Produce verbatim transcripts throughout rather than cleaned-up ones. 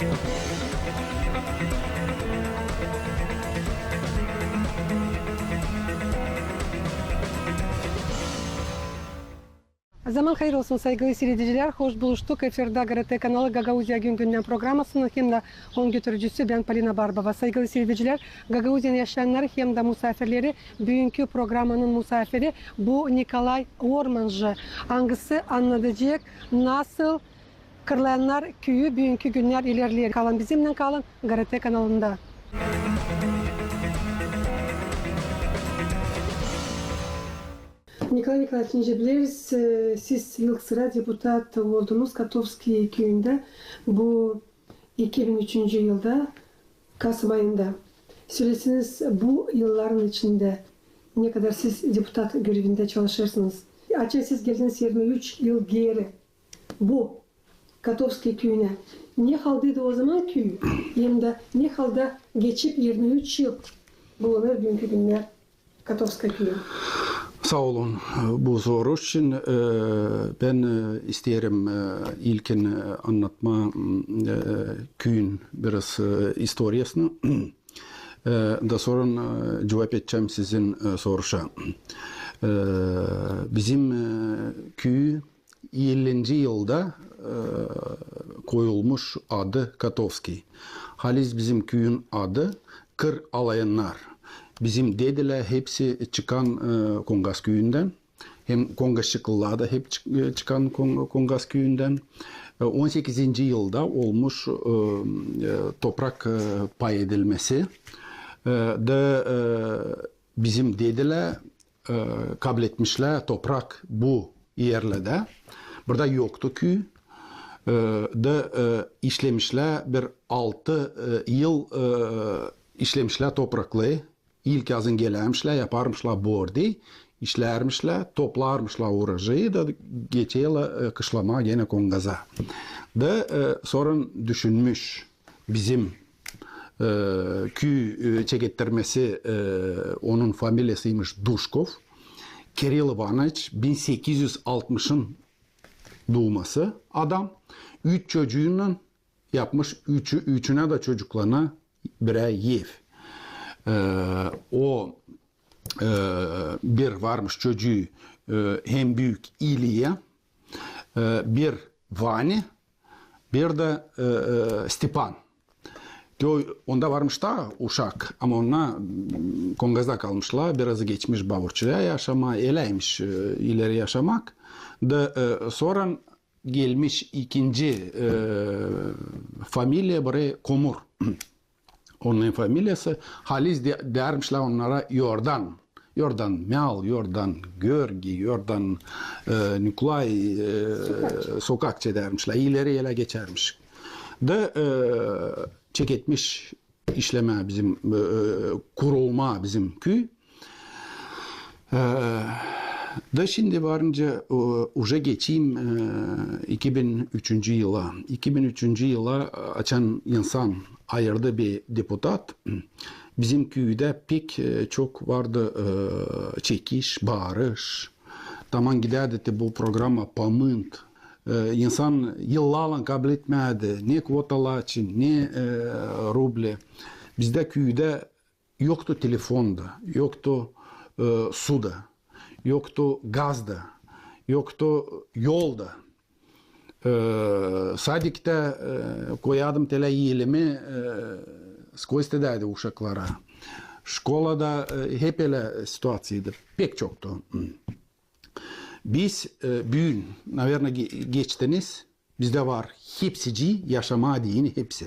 Zaman hayır olsun, saygılı siiredicilär. Hoş buluştuk. Efirdä GRT kanalı Gagauziya gün-gündän programasının hem dä onun götürücüsü bän, Polina Barbova. Saygılı siiredicilär, Gagauziyanın yaşayannarı hem dä musaafirleri, büünkü programanın musaafiri bu Nikolay Ormancı, angısı annadacek, nasıl kırlayannar küüyü büünkü günnär ilerleer. Kalın bizimnän, kalın GRT kanalında. Nikolay Nikolaeviç, nicä bileriz, e, siz ilk sıra deputat oldunuz Kotovskiy küüyündä bu iki bin üçüncü yılda, kasım ayında. Söläseniz, bu yılların içindä ne kadar siz deputat görevindä çalışêrsınız? Açan siz geldiniz irmi üç yıl geeri bu Kotovskiy küüyünä. Ne haldaydı o zaman küü, hem dä ne halda geçip irmi üç yıl bulunêr büünkü günnär Kotovskiy küüyü? Saa olun bu soruş için. E, bän, e, isteerim, e, ilkin, e, annatmaa, m, e, küüyün biraz, e, istoriyasını. E, da sora, e, cuvap edecäm sizin, e, soruşa. E, bizim, e, küü ellinci yılda, e, koyulmuş adı Kotovskiy. Haliz bizim küüyün adı Kır alayannar. Bizim dedilär hepsi çıkan, e, Kongaz küüyündän. Hem kongaşçıklılar da hep çık-, e, çıkan Kon-, Kongaz küüyündän. E, on sekizinci yılda olmuş, e, e, toprak, e, pay edilmesi. E, da, e, bizim dedilär, e, kabletmişlär toprak bu erlerdä. Burada yoktu küü. E, da, e, işlemişlär bir altı, e, yıl, e, işlemişlär toprakları. İlk yazın gelärmişlär, yaparmışlar bordi, işlärmişlär, toplarmışlar urojayı da geçerlär, e, kışlamaa genä Kongaza. Da, e, sora düşünmüş bizim, e, küü, e, çekettirmesi, e, onun familiyasıymış Duşkov. Kirill İvanoviç, bin sekiz üz altmışın duuması adam. Üç çocuunnan yapmış, üçü, üçünä dä çocuklarına birär ev. E, o, e, bir varmış çocuu, e, hem büük İliya, e, bir Vani, bir dä, e, e, Stepan. Te o, onda varmış taa uşak, ama onnar, m, Kongazda kalmışlar, birazı geçmiş Baurçuya yaşamaa, eläymiş, e, ileri yaşamak. Da, e, sora gelmiş ikinci, e, familiya burayı, Komur. Onnarın familiyası, haliz de-, deermişlär onnara Yordan. Yordan Mial, Yordan Görgi, Yordan, e, Nikolay, e, Sokakçı deermişlär. İleri elä geçärmiş. Da, e, çeketmiş işlemää bizim, e, e, kurulmaa bizim küü. E, da şindi varınca, e, uje geçeyim, e, iki bin üçüncü yıla. İki bin üçüncü yıla, e, açan insan ayırdı bir deputat, bizim küüdä pek, e, çok vardı, e, çekiş, baarış. Taman gidärdi te bu programa pamınt. E, insan yıllarlan kabletmärdi ne kvotalar için, ne, e, ruble. Bizdä küüdä yoktu telefon da, yoktu, e, su da, yoktu gaz da, yoktu yol da. E, sadiktä, e, koyardım telä elimi, e, skoz edärdi uşaklara. Şkolada, e, hep ölä situaţiyaydı, pek çoktu. Biz, e, büün, naverno, ge-, geçtiniz, bizdä var hepsicii, yaşamaa deyni hepsi.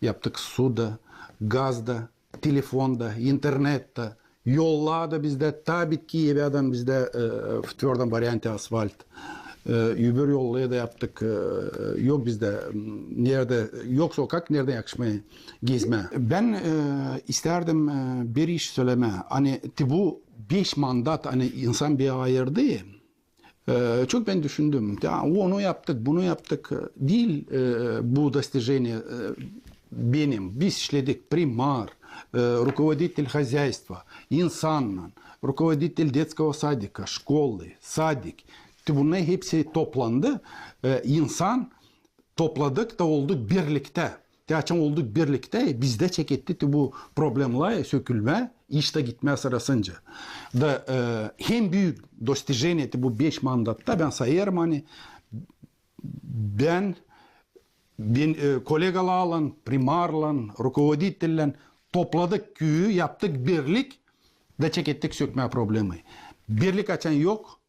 Yaptık su da, gaz da, telefon da, internet da, yollar da bizdä, taa bitki evdän bizdä, e, в твёрдом варианте асфальт. E, öbür yolları da yaptık. E, yok bizdä, m, neredä, yok sokak, neredä yakışmêêr gezmää. Bän, e, istärdim, e, bir iş sölemää. Ani te bu beş mandat, ani insan bir ayırdı, e, çok bän düşündüm. Ya, onu yaptık, bunu yaptık. Diil, e, bu достижение, e, benim. Biz işledik, primar, e, руководитель хозяйства, insannan, руководитель детского садика, şkolı, sadik. Te bunnarın hepsi toplandı. E, insan topladık da olduk birliktä. açan olduk birliktä, bizdä çeketti te bu problemlär sökülmää, iş tä gitmää sırasınca. Da e, hem büük dostijeniya te bu beş mandatta bän sayêrım, ani bän, bän e, kolegalarlan, primarlan, rukovoditelän topladık küüyü, yaptık birlik, da çekettik sökmää problemayı. Birlik açan yok,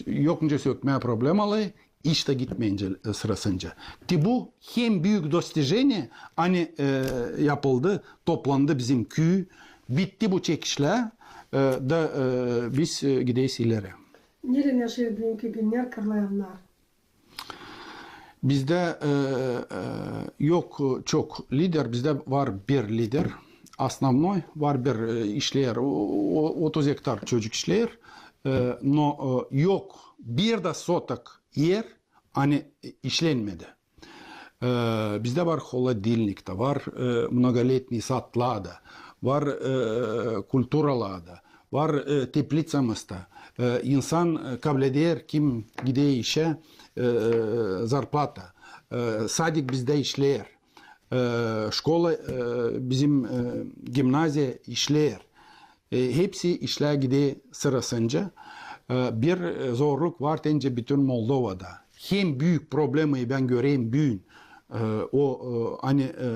yok nicä sökmää problemaları, iş tä gitmeyncä e, sırasınca. Te bu hem büük dostijeniya, ani e, yapıldı, toplandı bizim küüy, bitti bu çekişlär, e, da e, biz e, gideriz ileri. Nereyi yaşêêr büünkü günnär kırlayannar? Bizdä e, e, yok çok lider, bizdä var bir lider, основной, var bir e, işleer, o, o, otuz ektar çocuk işleer, e, no e, yok bir dä sotak er, ani işlenmedi. E, bizdä var holodilnik tä, var e, mnogoletniy sadlar da, var e, kulturalar da, var e, teplicamız da. E, insan e, kableder, kim gider işä, e, e, zarplata. E, sadik bizdä işleer. E, şkola, e, bizim e, gimnaziya işleer. E, hepsi işlär gider sırasınca. E, bir e, zorluk var tencä bütün Moldovada. Hem büük problemayı bän görerim büün, e, o, e, ani e,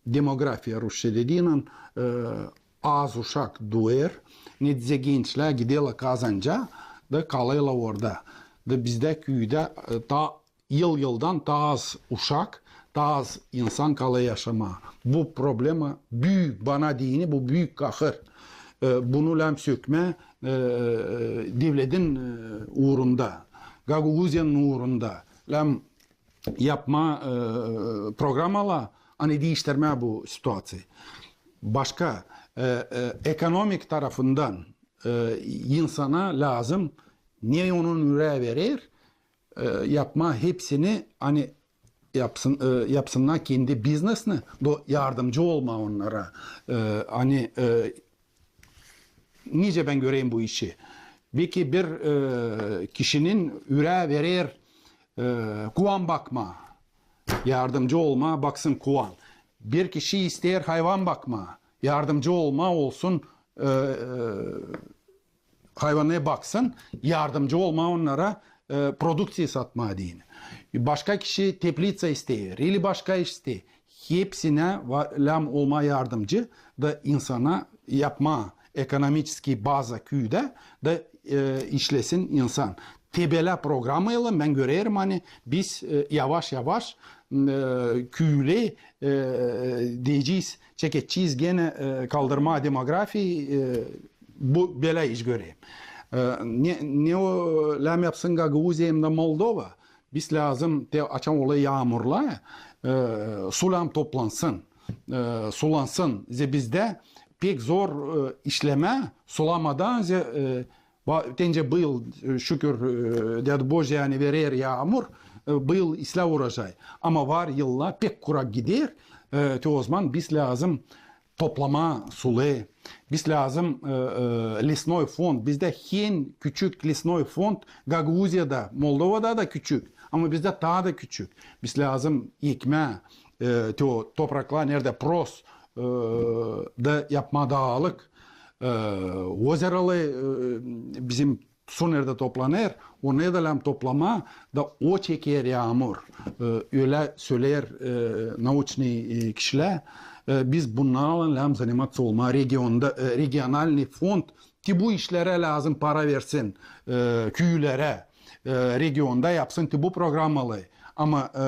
demografiya rusça dediynän, e, az uşak duer, neticä gençlär giderlär kazancaa da kalêrlar orada. Da bizdä küüdä e, taa yıl-yıldan taa az uşak, taa az insan kalêr yaşamaa. Bu problema büük, bana deyni, bu büük kahır. E, bunu lääzım sökmää e, devletin e, uurunda, Gagauziyanın uurunda lääzım yapmaa e, programalar, ani diiştirmää bu situaţiyayı. Başka e, e, ekonomik tarafından e, insana lääzım, ne onun üreer verer, e, yapmaa hepsini, ani yapsın, e, yapsınnar kendi biznesini, da yardımcı olmaa onnara, e, ani e, nicä bän görerim bu işi. Beki bir e, kişinin üreer verer e, kuvan bakmaa, yardımcı olmaa, baksın kuvan. Bir kişi isteer hayvan bakmaa, yardımcı olmaa, olsun e, e, hayvanı baksın, yardımcı olmaa onnara e, produkţiya satmaa deyni. Başka kişi tepliţa isteer, ili başka iş isteer. Hepsinä va-, lääzım olmaa yardımcı da insana yapmaa ekonomiçeskiy baza küüdä da e, işlesin insan. Te bölä programaylan bän görerim, ani biz e, yavaş-yavaş e, küüleri e, deyecez, çekecez genä e, kaldırmaa demografiyayı, e, bu bölä iş görerim. E, ne, ne o lääzım yapsın Gagauziya hem dä Moldova, biz lääzım te açan olêr yaamurlar, e, su lääzım toplansın, e, sulansın. Zerä bizdä pek zor e, işlemää sulamadan, zerä e, va-, tencä bıyıl e, şükür e, Dädu Božja, ani verer yaamur, e, bıyıl islää urožay. Ama var yıllar pek kurak gider, e, te ozaman biz lääzım toplamaa suları. Biz lääzım e, e, lesnoy fond. Bizdä en küçük lesnoy fond Gagauziyada, Moldovada da küçük. Ama bizdä taa da küçük. Biz lääzım ekmää e, te o topraklar neredä pros e, da yapmaa daalık. E, ozeralı e, bizim su neredä toplanêr, onu da lääzım toplamaa, da o çeker yaamur. E, ölä söleer e, nauçnıy e, kişilär. E, biz bunnarlan lääzım zanimaţa olmaa regionda, e, regionalnıy fond, te bu işlerä lääzım para versin e, küülerä, e, regionda yapsın te bu programaları. Ama e,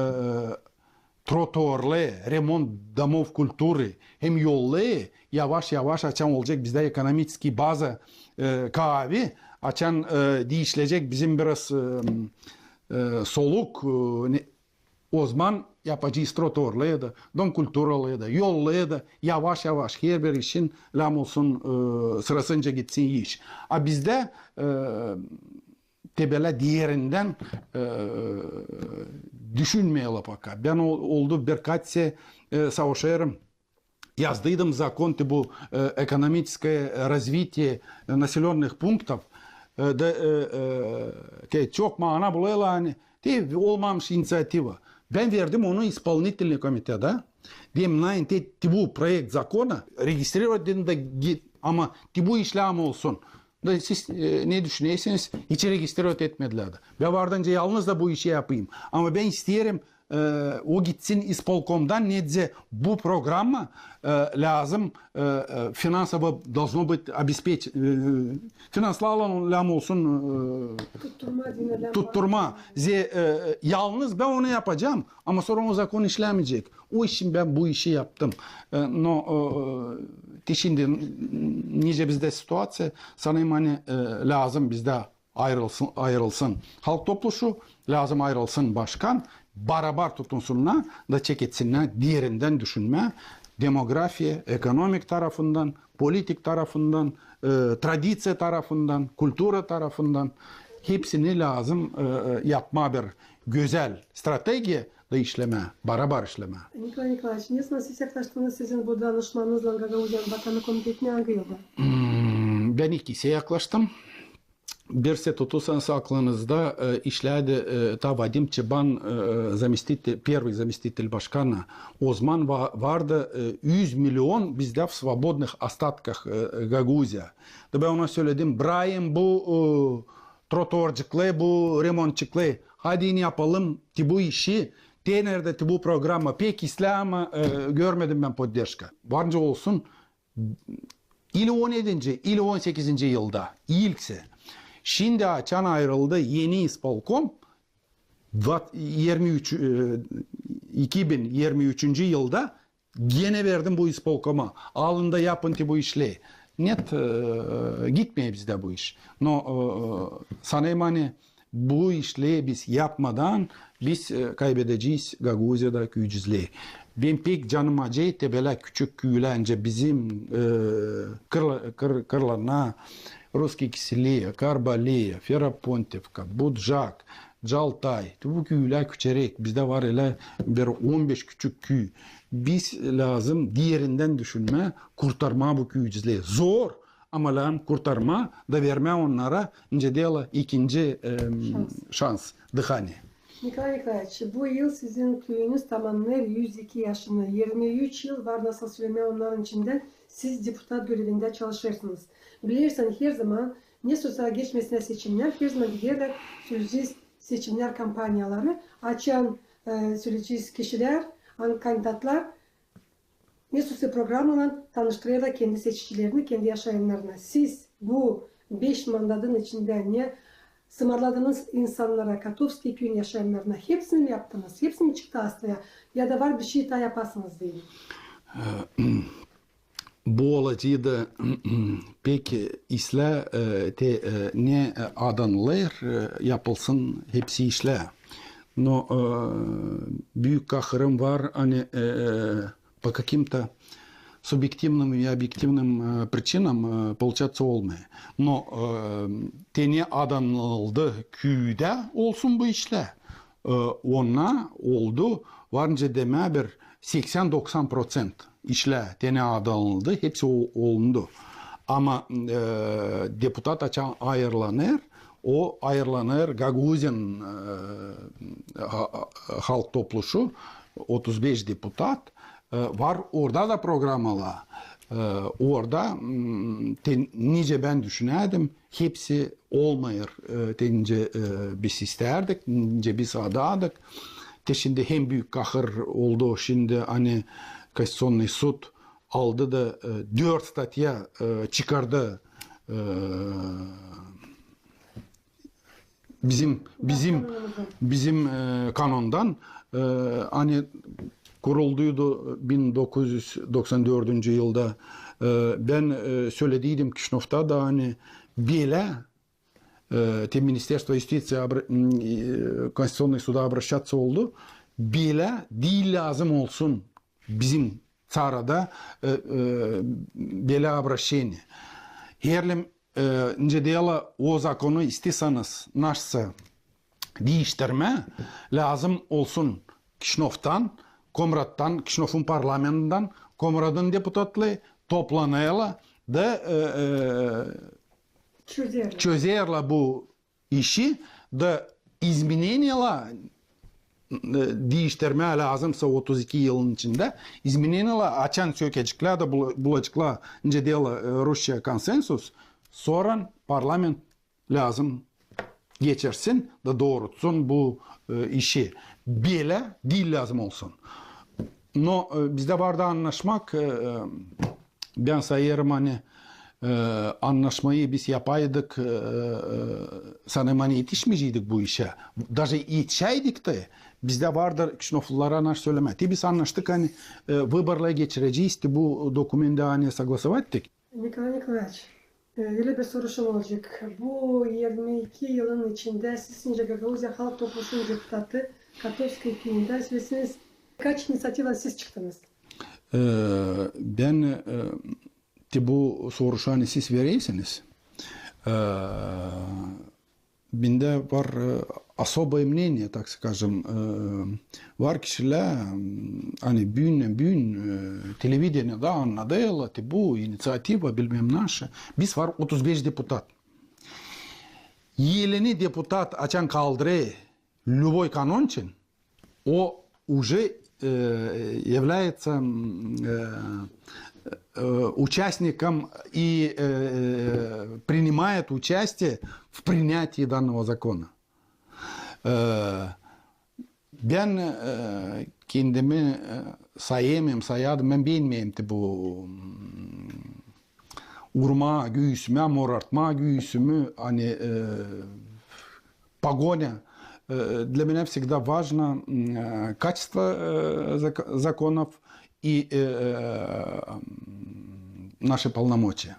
trotuarları, remont domov kulturı hem yolları yavaş-yavaş, açan olacek bizdä ekonomiçeskiy baza e, kaavi, açan e, diişilecek bizim biraz e, e, soluk, e, ne, ozaman yapacez trotuarları da, dom kulturaları da, yolları da, yavaş-yavaş herbir işin lääzım olsun e, sırasınca gitsin iş. A bizdä e, te bölä derindän e, düşünmeerlär poka. Bän ol-, oldu birkaç se-, e, savaşêrım, yazdıydım zakon te bu e, ekonomiçeskoye razvitiye e, naselennıh punktov, e, da e, e, te çok maana bulêrlar, ani Te olmamış iniţiativa. Bän verdim onu исполнительный komitedä. Dedim, nain, te, te bu proekt zakona, registrovat dedim da git, ama te bu işlär olsun. Da siz, e, ne düşünersiniz, hiç registrovat etmedilär da. Bän vardıncı yalnız da bu işi yapayım. Ama bän isteerim, e, o gitsin ispolkomdan, neredä bu programma, e, lääzım, e, e, финансово должно быть обеспеч-, e, finanslarlan lääzım olsun, e, tutturma, zerä, e, yalnız bän onu yapacam, ama sora o zakon işlämeyecek. O için bän bu işi yaptım. E, no, e, te şindi, n-, nicä bizdä situaţiya, sanêrım, ani, e, lääzım bizdä ayırılsın, ayırılsın Halk Topluşu, lääzım ayırılsın başkan, barabar tutunsunnar da çekilsinnär derindän düşünmää, demografiya, ekonomik tarafından, politik tarafından, e, tradiţiya tarafından, kultura tarafından, hepsini lääzım, e, e, yapmaa bir gözäl strategiya da işlemää, barabar işlemää. Nikolay Nikolaeviç, ne zaman siz yaklaştınız sizin bu danışmanınızlan Gagauziyanın Vatanı komitetini, angı yılda? Hmm, bän ikisä yaklaştım. Bir sä tutursanız aklınızda, e, işlärdi, e, ta Vadim Çeban, e, заместитель, первый заместитель başkana. Ozaman va-, vardı, e, üz million bizdä в свободных остатках, e, Gagauziya. Da bän ona söledim, brayım bu, e, trotuarçıkları, bu remontçıkları. Hadi yapalım te bu işi. Te neredä te bu programma. Pek islää, ama, e, görmedim bän podderžka. Varınca olsun, ili on edinci, ili on sekizinci yılda, ilksä. Şindi açan ayırıldı eni ispolkom, vat-, irmi üç, e, iki bin irmi üçüncü yılda genä verdim bu ispolkoma. Alın da yapın te bu işleri. Net, e, gitmeer bizdä bu iş. No, e, sanêrım, ani bu işleri biz yapmadan biz, e, kaybedecez Gagauziyada küücüzleri. Bän pek canım acıyêr te bölä küçük küülär, nicä bizim, e, kırla-, kır-, kırlarına, Russkiy Kisili, Karbali, Ferapontivka, Budjak, Caltay. Te bu küülär küçeräk. Bizdä var ölä bir on beş küçük küü. Biz lääzım derindän düşünmää, kurtarmaa bu küücüzleri. Zor, ama lääzım kurtarmaa da vermää onnara, nicä deerlär, ikinci, e, şans, дыхание. Nikolay Nikolaeviç, bu yıl sizin küüyünüz tamannêêr üz iki yaşını, irmi üç yıl var, nasıl sölemää, onnarın içindä siz deputat görevindä çalışêrsınız. Bilersiniz, herzaman, ne sorsaydık geçmesin seçimnär, herzaman giderlär, söleyecez, seçimnär kampaniyaları, açan, e, söleyecez kişilär, an-, kandidatlar, ne sorsaydık programmalan tanıştırêrlar kendi seçicilerini, kendi yaşayannarını. Siz bu beş mandatın içindä ne sımarladınız insannara, Kotovskiy küüyün yaşayannarına, hepsini mi yaptınız? Hepsi mi çıktı astaya? Ya da var bir şey taa yapasınız deyni? E, bu olaceydı pek islää, e, te, e, ne, e, adanılêr, e, yapılsın hepsi işlär. No, e, büük kahırım var, ani, e, по каким-то субъективным и объективным, e, причинам, e, получаться olmêêr. No, e, te ne adanıldı küüdä olsun bu işlär. E, onnar oldu, var nicä demää, bir seksän-doksan proţent işlär, te ne adanıldı, hepsi o-, olundu. Ama, e, deputat açan ayırlanêr, o ayırlanêr Gagauziyanın, e, ha-, ha-, Halk Topluşu, otuz beş deputat, e, var orada da programmalar, e, orada, m, te, nicä bän düşünärdim, hepsi olmêêr, e, te nicä, e, biz istärdik, nicä biz adadık. Te şindi hem büük kahır oldu, şindi, ani, Konstituţionnıy sud aldı da, e, dört statya, e, çıkardı, e, bizim, bizim, bizim, e, kanondan, e, ani kurulduydu bin dokuz üz doksan dördüncü yılda. E, bän, e, sölediydim Kişinövda da, ani bölä, e, te Ministerstvo iustiţiya abra-, m, e, Konstituţionnıy suda obraşaţaţa oldu. Bölä diil lääzım olsun bizim ţarada, e, e, bölä obraşeniye. Herlim, e, nicä deerlär, o zakonu isteerseniz naşsa diiştirmää, lääzım olsun Kişinövdan, Komrattan, Kişinövun parlamentinden, Komratın deputatları toplanêrlar da, e, e, çözerlär. Çözerlär bu işi da izmeneniyalar, e, diiştirmää lääzımsa otuz iki yılın içindä, izmeneniyalar, açan sökeceklär da bula-, bulaceklar, nicä deerlär, e, rusça konsensus, sora parlament lääzım geçirsin da doorutsun bu, e, işi. Bölä diil lääzım olsun. No, e, bizdä vardı annaşmak, e, e, bän sayêrım, ani, e, annaşmayı biz yapaydık, e, e, sanêrım, ani etişmeyeceydik bu işä. Даже etişäydik tä, bizdä vardı, Kşinoflulara naşı sölemää. Te biz annaştık, ani, e, vıborları geçirecez, te bu dokumentä, ani, soglasovat ettik. Николай Николаевич, e, ölä bir soruşum olacek. Bu irmi iki yılın içindä siz nicä Gagauziyada Halk Topluşunun deputatı Kotovskaya küüyündä sölesin, kaç iniţiativa siz çıktınız? E, bän, e, te bu soruşu, ani siz verersiniz, e, bendä var, e, особое мнение, так скажем, e, var kişilär, m, ani büün, büün, e, televideniedä annadêrlar, te bu iniţiativa, bilmäm naşı. Biz var otuz beş deputat. Elini deputat açan kaldırêr любой kanon için, o уже, э, является, м, э, э, участником и, э, принимает участие в принятии данного закона. Э, bän, э, kendimi, э, sayêrım, sayardım, bän beenmeerim te bu, m, urmaa güüsümü, morartmaa güüsümü, ani, э, погоня. Э, для меня всегда важно, м, э, качество, э, зак-, законов и, э, э, м, наши полномочия.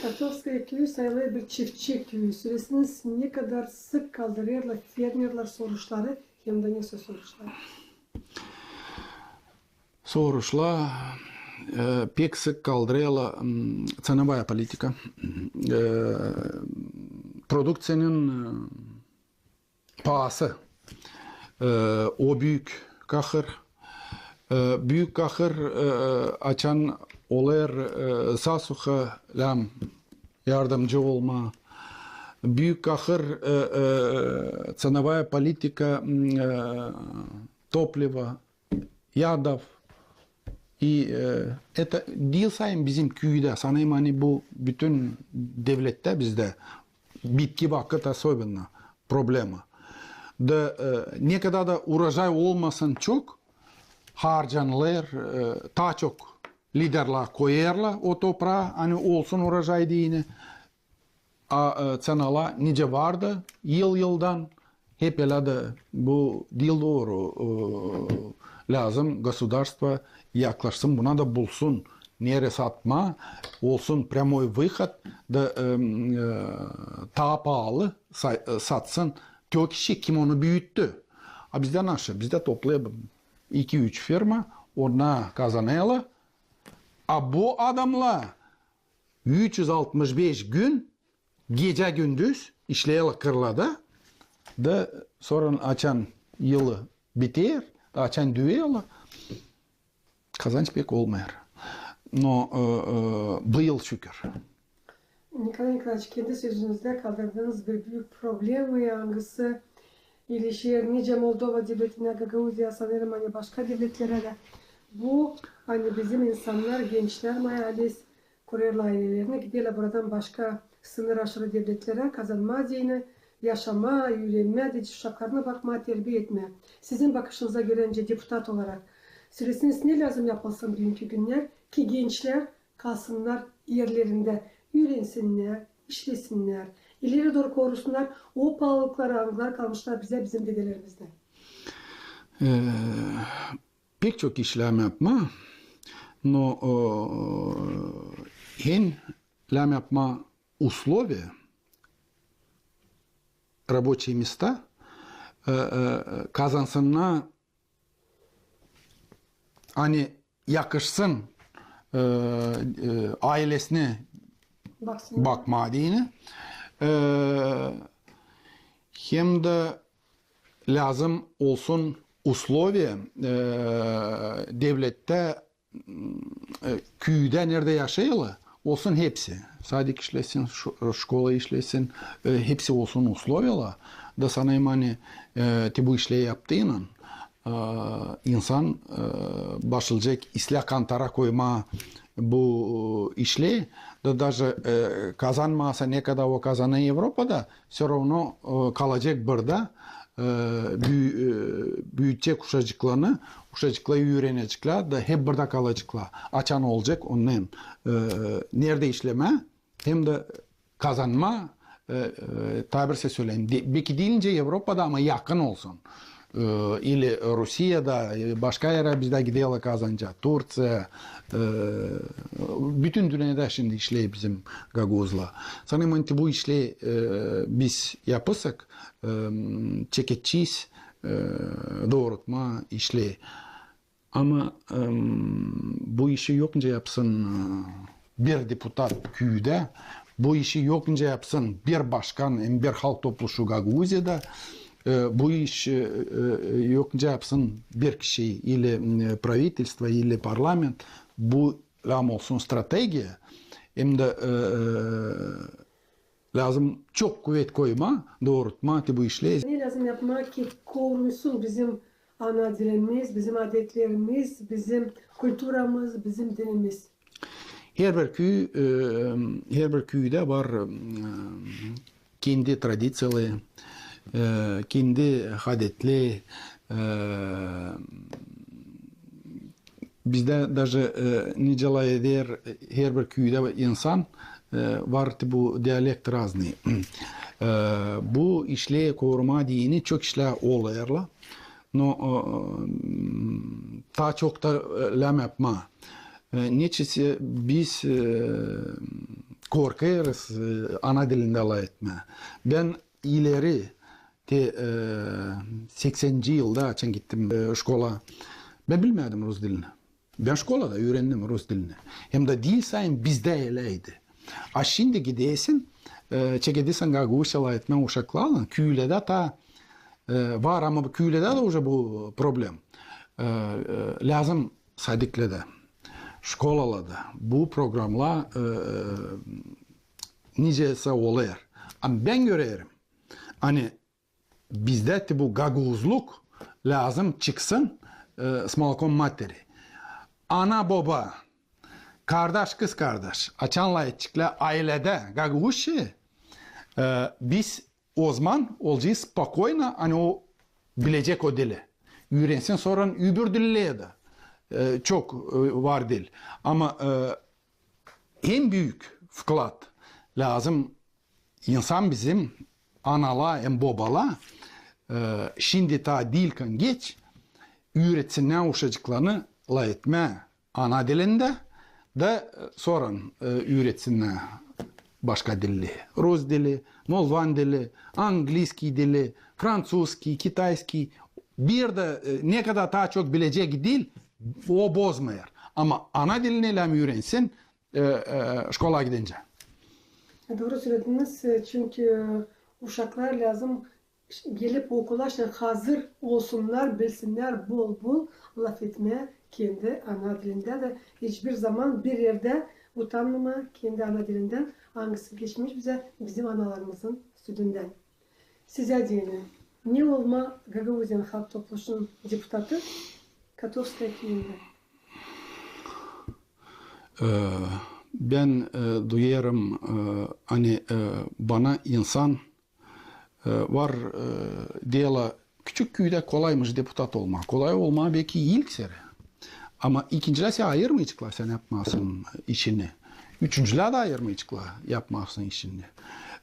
Kotovskaya küüyü sayılêr bir çiftçi küüyü. Sölesin, ne kadar sık kaldırêrlar fermerlär soruşları, hem dä ne soruşları? Soruşlar, e, pek sık kaldırêrlar, m, ценовая политика, e, produkţiyanın, e, paası. E, o büük kahır. E, büük kahır, e, açan olêr, e, zasuha, lääzım yardımcı olmaa. Büük kahır, e, e, ценовая политика, m, e, топлива, ядов. И, э, это diil sayın bizim küüdä, sanêrım, ani bu bütün devlettä bizdä bitki vakıt особенно problema. Da, e, ne kadar da urojay olmasın çok, harcanêr, e, taa çok liderlär koyêrlar o topraa, ani olsun urojay deyni. A, e, ţenalar nicä vardı yıl-yıldan, hep ölä dä bu diil dooru, e, lääzım gosudarstvo yaklaşsın buna da bulsun nereyi satmaa, olsun прямой выход da, e, e, taa paalı sa-, e, satsın tö kişi, kim onu büüttü. A bizdä naşı, bizdä toplêêr iki-üç firma, onnar kazanêrlar, a bu adamnar üç üz altmış beş gün gecä-gündüz işleerlär kırlarda, da sora açan yılı biter, da açan düüyerlär, kazanç pek olmêêr. No, e, e, bu yıl şükür. Nikolay Nikolaeviç, kendi sözünüzdä kaldırdınız bir büük problemayı, angısı ilişer nicä Moldova devletinä, Gagauziya, sanêrım, ani başka devletlerä dä. Bu, ani bizim insannar, gençlär, maalimässä, kurêrlar aylelerini, giderlär buradan başka sınır aşırı devletlerä kazanmaa deyni, yaşamaa, üürenmää, deyni uşaklarına bakmaa, terbiya etmää. Sizin bakışınıza göräncä, deputat olarak, sölesin, ne lääzım yapılsın büünkü günnär, ki gençlär kalsınnar erlerindä, üürensinnär, işlesinnär, ileri dooru korusunnar o paalılıkları, angıları kalmışlar bizä bizim dedelerimizdän. E, pek çok iş lääzım yapmaa, no, e, en lääzım yapmaa условия, рабочие места, e, e, kazansınnar, ani yakışsın, e, e, aylesinä bakmaa deyni. E, hem dä lääzım olsun условия, e, devlettä, e, küüdä, neredä yaşêêrlar, olsun hepsi. Sadik işlesin, ş-, şkola işlesin, e, hepsi olsun условияlar, Da sanêrım, ani, e, te bu işleri yaptıynan, e, insan, e, başlayacek islää kantara koymaa bu işleri. Da daje, e, kazanmasa, ne kadar o kazanêr Evropada, всё равно, e, kalacek burada, e, büü-, e, büütecek uşacıklarını, uşacıklar üüreneceklär da hep burada kalaceklar. Açan olacek onnarın, e, neredä işlemää hem dä kazanmaa, e, e, tabirse söleyim, de-, beki diil nicä Evropada, ama yakın olsun. E, ili Rusiyada, e, başka erä biz dä gidelim kazanacaa, Turţiya, e, bütün dünnedä şindi işleer bizim gagauzlar. Sanêrım, ani bu işleri, e, biz yapêrsak, e, çekedecez, e, doorutmaa işleri. Ama, em, bu işi yok nicä yapsın, e, bir deputat küüdä, bu işi yok nicä yapsın bir başkan hem bir halk topluşu Gagauziyada, e, bu iş, e, e, yok nicä yapsın bir kişi ili, e, правительство, ili parlament, bu lääzım olsun strategiya, hem dä, e, e, lääzım çok kuvet koymaa, doorutmaa te bu işleri. Ne lääzım yapmaa ki korunsun bizim ana dilimiz, bizim adetlerimiz, bizim kulturamız, bizim dinimiz? Herbir küü, e, herbir küüdä var, e, kendi tradiţiyaları, e, kendi adetleri, e, bizdä daje, e, nicä lafeder, e, herbir küüdä insan, e, var te bu dialekt raznıı. E, bu işleri korumaa deyni çok işlär olêrlar. No, e, taa çok ta, e, lääzım yapmaa. E, neçin biz, e, korkêrız, e, ana dilindä lafetmää. Bän ileri te, e, sekseninci yılda, açan gittim, e, şkolaya, bän bilmärdim rus dilini. Bän şkolada üürendim rus dilini. Hem dä diil sayın bizdä öleydi. A şindi gidersin, e, çekedersin gagauzça lafetmää uşaklarlan, küülerdä taa, e, var, ama bu küülerdä dä uje bu problem. E, e, lääzım sadiklerdä, şkolalarda bu programnar, e, e, nicäsä olêr. Ama bän görerim, ani bizdä te bu gagauzluk lääzım çıksın, e, с молоком матери. Ana, boba, kardaş, kızkardaş, açan lafedeceklär ayledä gagauzça, e, biz ozaman olacez spokoyno, ani o bilecek o dili. Üürensin sora öbür dilleri dä. E, çok, e, var dil. Ama, e, en büük vklad lääzım insan bizim, analar hem bobalar, e, şindi taa diilkän geç, üüretinnär uşacıklarını lafetmää ana dilindä, da, e, sora, e, üüretinnär başka dilleri. Rus dili, moldovan dili, angliskiy dili, fransuzskiy, kitayskiy. Bir dä, e, ne kadar taa çok bilecek dil, o bozmêêr. Ama ana dilini lääzım üürensin, e, e, şkolaya gidincä. Dooru sölediniz, e, çünkü, e, uşaklar lääzım gelip okula, şindi hazır olsunnar, bilsinnär bol-bol lafetmää kendi ana dilindä da hiçbir zaman bir erdä utanmamaa kendi ana dilindän, angısı geçmiş bizä bizim analarımızın süüdündän. Sizä deyni, ne olmaa Gagauziyanın Halk Topluşunun deputatı Kotovskaya küüyündä? E, bän, e, duyêrım, e, ani, e, bana insan, e, var, e, deerlär, küçük küüdä kolaymış deputat olmaa. Kolay olmaa beki ilk serä. Ama ikincilär sä ayırmayaceklar sän yapmasın işini. Üçüncülär dä ayırmayaceklar yapmasın işini.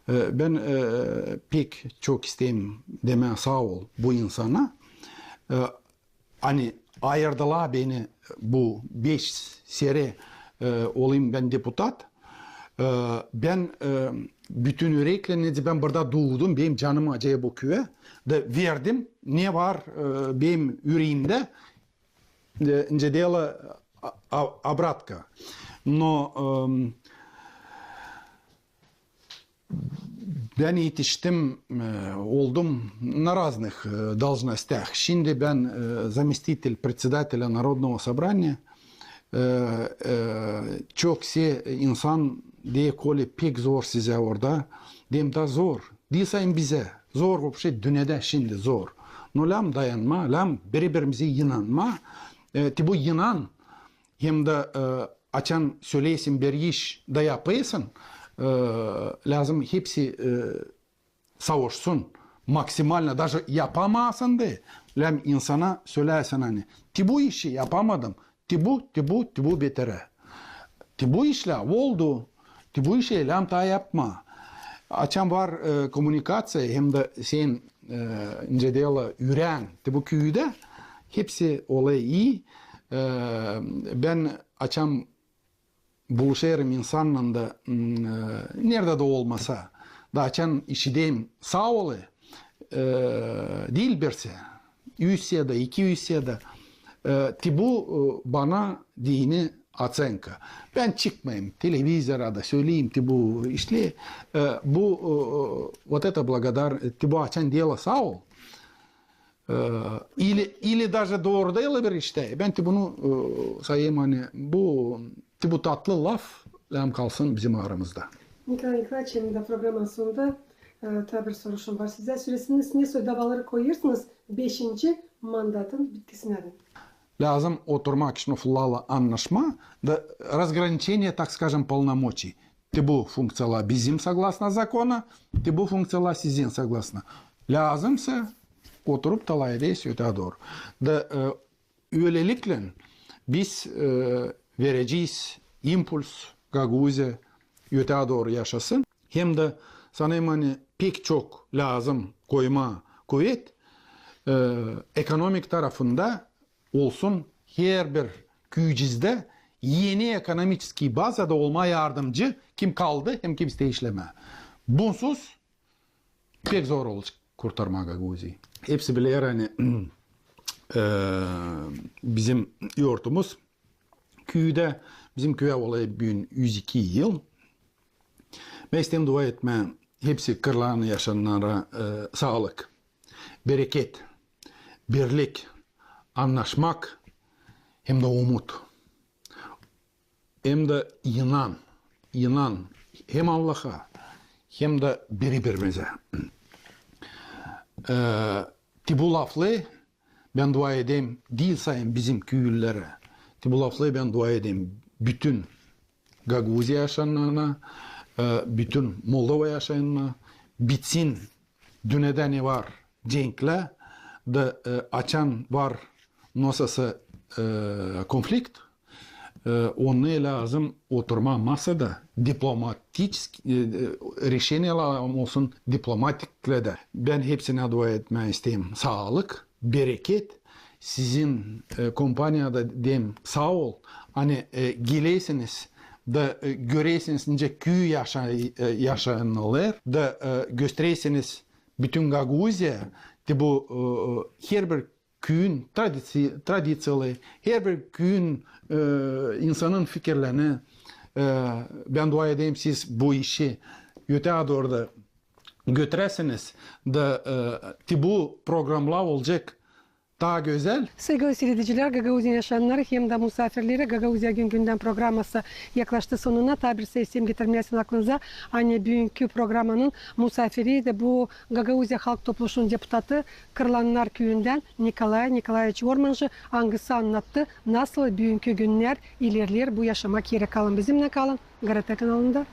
E, bän, e, pek çok isteerim demää saa ol bu insana. E, ani ayırdılar beni bu beş serä, e, olayım bän deputat. E, bän, e, bütün üreklän, nicä bän burada duudum, benim canım acıyêr bu küüyä. Da verdim, ne var, e, benim üreemdä, e, nicä deerlär, a-, a-, obratka. No, e, bän etiştim, e, oldum na разных, e, должностях. Şindi bän, e, заместитель председателя Народного собрания. E, e, çok sä insan deer, Kolä, pek zor sizä orada. Deerim, da zor. Diil sayın bizä. Zor, вообще, dünnedä şindi zor. No lääzım dayanmaa, lääzım biri-birimizä inanmaa. E, te bu inan, hem dä, e, açan söleysin bir iş da yapêrsın, e, lääzım hepsi, e, savaşsın maksimalno, даже yapamêêrsın da, lääzım insana söleysin, ani te bu işi yapamadım, te bu, te bu, te bu beterä. Te bu işlär oldu, te bu işi lääzım taa yapmaa. Açan var, e, kommunikaţiya, hem dä sän, e, nicä deyärlär, ürän, te bu küüdä, hepsi olêr ii. E, bän açan buluşêrım insannan da, m, e, neredä dä olmasa, da açan işideyim saa ol, e, diil birsä, üz ya da iki üz ya da, e, te bu, e, bana deyni otsenka. Bän çıkmayım televizora da söleyim, te bu işlär, e, bu, e, вот это благодар-, te bu açan deyärlär saa ol. E, ili, ili даже dooru dä olabilir işte. Bän te bunu, e, sayêrım, ani bu, te bu tatlı laf lääzım kalsın bizim aramızda. Nikolay Nikolaeviç, hem dä programanın sonunda, e, taa bir soruşum var sizä. Sölesin, ne soy davaları koyêrsınız beşinci mandatın bitkisinä? Lääzım oturmaa Kişinövlarlan annaşmaa da разграничение, так скажем, полномочий. Te bu funkţiyalar bizim согласно закона, te bu funkţiyalar sizin согласно. Lääzımsa, oturup talay ederiz ötää dooru. Da, e, ölelikleyin biz, e, verecez impuls Gagauziya ötää dooru yaşasın. Hem dä sanêrım, ani pek çok lääzım koymaa kuvet, e, ekonomik tarafında olsun herbir küücüzdä eni ekonomiçeski bazada olmaa yardımcı, kim kaldı hem kim isteer işlemää. Bunsuz pek zor olacek kurtarmaa Gagauziyayı. Hepsi biler, ani, e, bizim yortumuz küüdä, bizim küüyä olêr büün üz iki yıl. Bän isteerim dua etmää hepsi kırların yaşayannara, e, saalık, bereket, birlik, annaşmak hem dä umut. Hem dä inan, inan hem Allaha, hem dä biri-birimizä. E, te bu laflêêr bän dua ederim, diil sade bizim küüyülülerä. Te bu laflêêr bän dua ederim bütün Gagauziya yaşayannara, e, bütün Moldova yaşayannara, bitsin dünnedä ne var cenklär, da, e, açan var nasılsa, e, konflikt, e, onu lääzım oturmaa masada, diplomatiçeski, e, e, reşeniyeler olsun diplomatiklerdä. Bän hepsinä dua etmää isteerim saalık, bereket, sizin, e, kompaniyada deerim saa ol, ani, e, gelersiniz da, e, görersiniz nicä küü yaşa-, e, yaşanêr, da, e, gösterersiniz bütün Gagauziyaya, te bu, e, e, herbir küüyün tradiţi-, tradiţiyaları, herbir küüyün, e, insanın fikirlerini, e, bän dua ederim, siz bu işi ötää dooru da götürersiniz da, e, te bu programlar olacek taa gözäl. Saygılı siiredicilär, Gagauziyanın yaşayannarı hem dä musaafirleri, Gagauziya gün-gündän programası yaklaştı sonuna. Taa bir şey isteerim getirmää sizin aklınıza, ani büünkü programanın musaafiri dä bu Gagauziya Halk Topluşunun deputatı Kırlannar küüyündän Nikolay Nikolaeviç Ormancı, angısı annattı, nasıl büünkü günnär ilerleer bu yaşamak eri. Kalın bizimnän, kalın GRT kanalında.